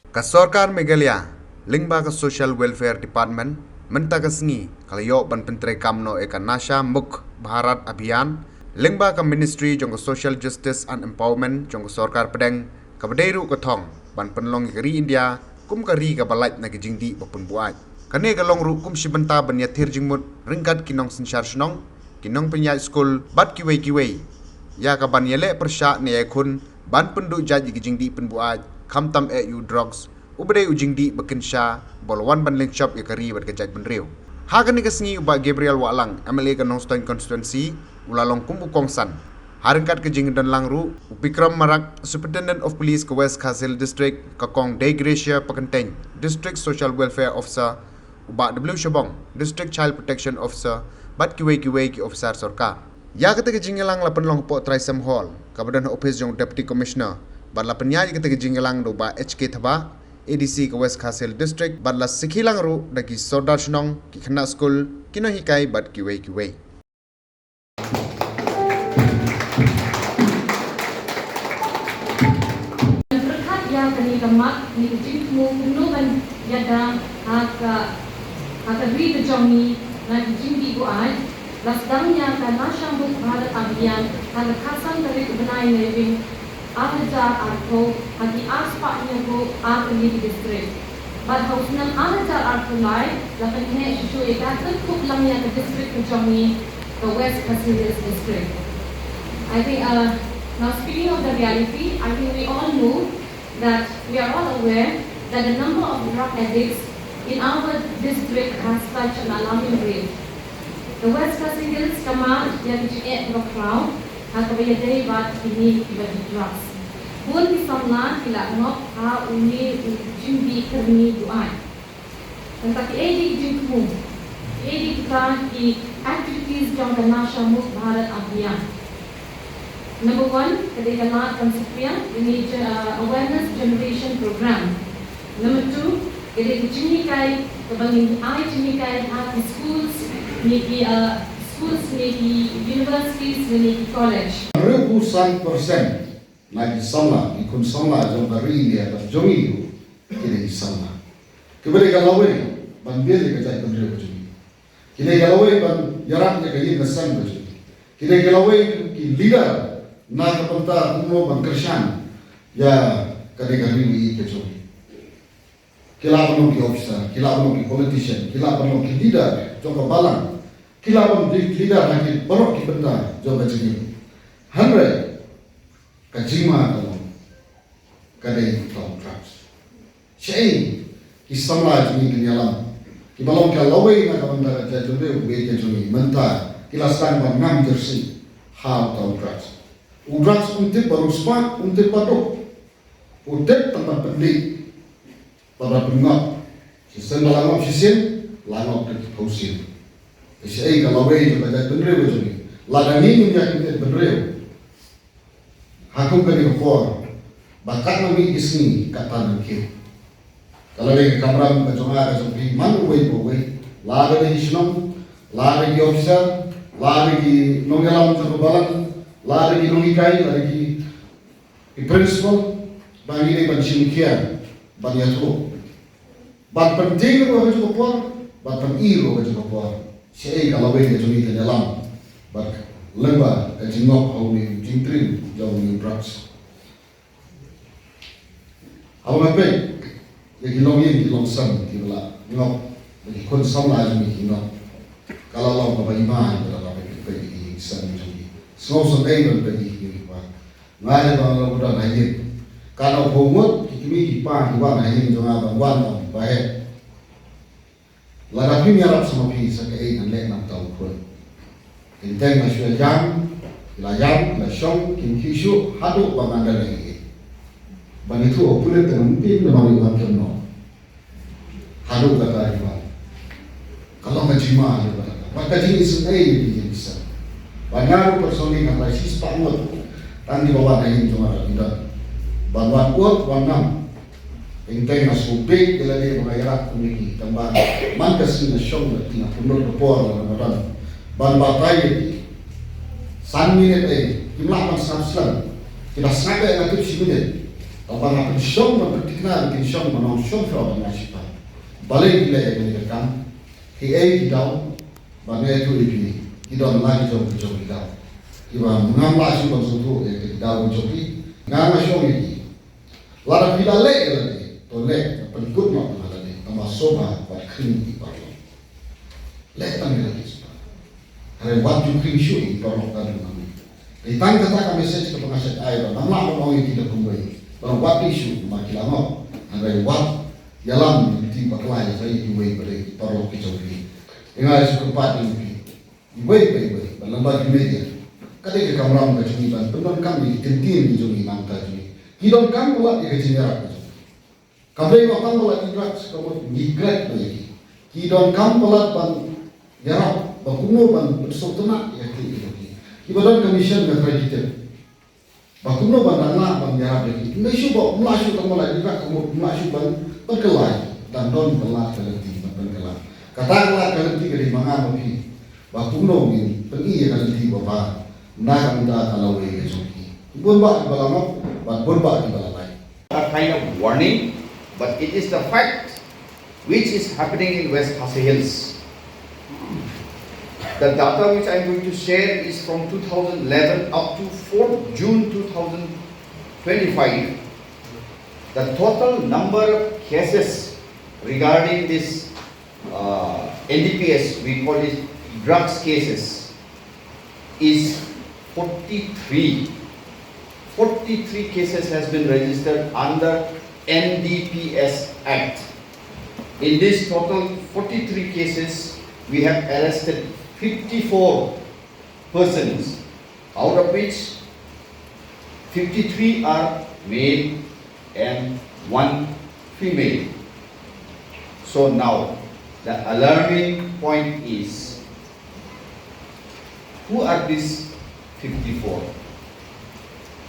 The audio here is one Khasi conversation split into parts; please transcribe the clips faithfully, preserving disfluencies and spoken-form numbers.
Ka Sorkar Meghalaya lyngba ka Social Welfare Department mynta ka sngi ka la ïoh ban pyntreikam noh ïa ka Nasha Mukt Bharat Abhiyan lyngba ka Ministry jong ka Social Justice and Empowerment jong ka Sorkar Pdeng, kaba dei ruh ka thong ban pynlong ïa ka ri India kum ka ri kaba lait na ki jingdih ba pynbuaid. Kane ka long ruh kum shi bynta ban ïathir jingmut ryngkat ki nongsynshar shnong, ki nongpynïaid skul bad kiwei kiwei ïa ka ban ïaleh pyrshah ne ïakhun ban pynduh jait ïa ki jingdih pynbuaid, khamtam eh ïa u drugs, uba dei u jingdih ba kynsha ba la wan ban lyngshop ïa ka ri bad ka jaitbynriew. Ha kane ka sngi u Bah Gabriel Wahlang, M L A ka Nongstoiñ Constituency, u la long kum u kongsan ha ryngkat ka jingdonlang ruh u Bikram Marak, Superintendent of Police ka West Khasi Hills District, ka Kong Deigracia Pakyntein, District Social Welfare Officer, u Bah W Shabong, District Child Protection Officer, bad kiwei kiwei ki officer sorkar. Ïa kata ka jingïalang la pynlong hapoh Trai Sem Hall kaba don ha ophis jong u Deputy Commissioner, bad la pynïaid ïa kata ka jingïalang da u Bah H K Thabah, A D C ka West Khasi Hills District, bad la sakhi lang ruh da ki sordar shnong, ki khynnah skul, ki nonghikai bad kiwei kiwei. Pyrkhat ïa kane ka mat, kane ka jingthmu kumno ban ïada ha ka, ha ka ri ka jong ngi na ki jingdih buaid, la sdang ïa ka Nasha Mukt Bharat Abhiyan ha ka khatsan tarik u bnai Naiwieng ar hajar arphew ha ki arspah hynñiewphew ar tylli ki district. Bad ha u snem ar hajar arphew lai la pynheh shuh shuh ïa ka, kynkup lang ïa ka district ka jong ngi, ka West Khasi Hills District. I think, uh, now speaking of the reality, I think we all know that we are all aware that the number of drug addicts in our district has touched an alarming rate. Ka West Khasi Hills ka mad ïa ka jingeh kaba khraw ha kaba ïadei bad kine kiba dih drugs. Bun ki samla ki la ngop ha une u jingdih kyrni buaid. Tangba kiei ki jingthmu, kiei kita ki activities jong ka Nasha Mukt Bharat Abhiyan? Number one, ka dei ka lad ban sngewthuh, ka dei, uh, awareness generation program. Number two, ka dei ka jinghikai, kaba ngin ai jinghikai ha ki schools, ne ki, uh, schools, ne ki universities, ne ki college. Hynriewphew san percent na ki samla, ki khun samla jong ka ri India bad jong ngi ruh ki dei ki samla. Kiba dei ka lawei ban bill ïa ka jaitbynriew ka jong ngi. Ki dei ka lawei ban ïarap ïa ka ïing ka sem ka jong ngi. Ki dei ka lawei ki leader na ka bynta kumno ban kyrshan ïa ka dei ka ri ka jong ngi. Ki lah ban long ki officer, ki lah ban long ki politician, ki lah ban long ki leader jong ka balang, ki lah ban long ki leader ha ki baroh ki bynta jong ka jingim. Hynrei ka jingma ka long, ka dei uta u drugs. Shaei ki samla jong ngi kin ïalam, kiba long ka lawei na ka bynta ka jaitbynriew ka jong ngi mynta, ki la sdang ban ngam jyrsieh ha uta u drugs. U drugs um tip ba riewspah, um tip ba duk. U tip tang ban pyndih. Bad ban pynngop. Shisien ba la ngop shisien, la ngop da ki phew sien. Te shaei ka lawei jong ka jaitbynriew ka jong ngi? Lada ngi ngim ïa kyndit bynriew ha kum kane ka por, ba katno mih ki sngi, katno nang kiew. Ka la dei ka kamram ka jong nga ka jong phi man uwei pa uwei, lada dei ki shnong, lada ki officer, lada ki nongïalam jong ka balang, lada ki nonghikai, lada ki ki principal, ba ngi dei ban shim khia, ban ïathuh, ban pyntieng ruh ha kajuh ka por, ban pyni ruh ha kajuh ka por. Shaei ka lawei ka jong ngi kan ïalam bad lyngba ka jingngop ha une u jingtriem jong une u drugs. Haba nga peit ïa ki longïing ki longsem kiba la ngop, ïa ki khun samla jong ngi ki ngop, ka la long kaba iman ba la peit, peit ïa ki ïing ki sem jong ngi. Sngewsynei ban peit ïa ki ïing ki sem. Nga dei ban long u don ha ïing. Katno phew ngut ki kmie ki kpa ki wan ha ïing jong nga ban wan ong, Bah Heh, lada phim ïarap sa ma phi sa kaei ngan leh na uta u khun. Ki teng la shu ïam, ki la ïam, ki la shong, kim khih shuh haduh ba ngan da leh ïa ki. Ban ïathuh ha pulit te ngam tip namar i wan kumno. Haduh kata i wan. Ka long ka jingma haduh kata. Bad ka jingisynei ïa ki ïing ki sem. Bad nga ruh personally nga la shispah ngut. Tang kiba wan ha ïing jong nga ruh ki don. Ban wan ud wan nam. Teng teng nga sngewbha ïa lade ba nga ïarap kum ïa ki. Tangba man ka sngi nga shong bad ki, nga pynlut ka por lada nga don ban batai ïa ki. San minit ei, kim lah ban sngap slem. Ki da sngap ei nga tip shi minit. Haba nga pynshong, ban pynthikna ïa ki, shong ban ong shong shuwa ban ïa shiphang. Balei ki leh ïa kane ka kam? Kiei ki daw? Ba nga ïathuh ïa phi, ki don la ki jong ki jong ki daw. Kiba ngam lah shuh ban sngewthuh ïa ki daw ki jong ki. Nga nga shong ïa ki. Lada phi la leh ïa lade, to leh, pynkut noh ïa lade, tangba sngewbha wat khring ïa ki paralok. Leh tang ïa lade sngewbha. Hynrei wat ju khring shuh ïa ki paralok, ka dei namar. Dei tang kata ka message kaba nga shait ai, ba ngam lah ban ong ïa ki da kumwei. Ba wat khring shuh, ba ki la ngop. Hynrei wat ïalam lynti bakla ïa kiwei, ba dei ki paralok ki jong phi. Nga ai sngewbha ïa phi. Iwei pa iwei, ba lyngba ki media. Ka dei ka kamram ka jong ngi ban pyndonkam ïa ki ktien ki jong ngi na ka bynta jong ngi. Ki donkam palat ïa ka jingïarap ka jong ngi. Kam dei ba tang ba la ki drugs ka mut ngi klet ïa ki. Ki donkam palat ban ïarap, ba kumno ban pynsngewtynnat ïa ki, ïa ki. Kiba don ka mission nga trai ki tip. Ba kumno ban dang lah ban ïarap ïa ki. Ym dei shuh ba ym lah shuh tang ba la ïa ki, ba kumno ym lah shuh ban pynkylla. Dang don ba la ka lynti ban pynkylla. Kata ka la ka lynti ka dei ma nga ma phi. Ba kumno ngin pyni ïa ka lynti ba ba na ka bynta ka lawei ka jong ki. Bun bah kiba la ngop bad bun bah kiba la lait. A kind of warning, but it is the fact which is happening in West Khasi Hills. The data which I am going to share is from two thousand eleven up to fourth June two thousand twenty-five. The total number of cases regarding this, uh, N D P S, we call it drugs cases, is forty-three. Forty-three cases has been registered under N D P S Act. In this total forty-three cases, we have arrested fifty-four persons, out of which fifty-three are male and one female. So now, the alarming point is, who are these fifty-four?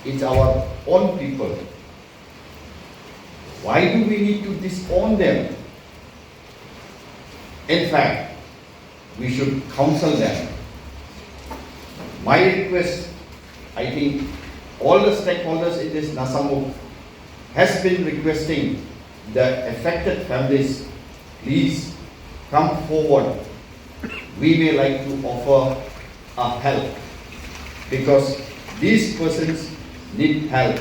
It's our own people. Why do we need to disown them? In fact, we should counsel them. My request, I think all the stakeholders in this Nasamuk has been requesting the affected families, please come forward. We may like to offer a help because these persons need help.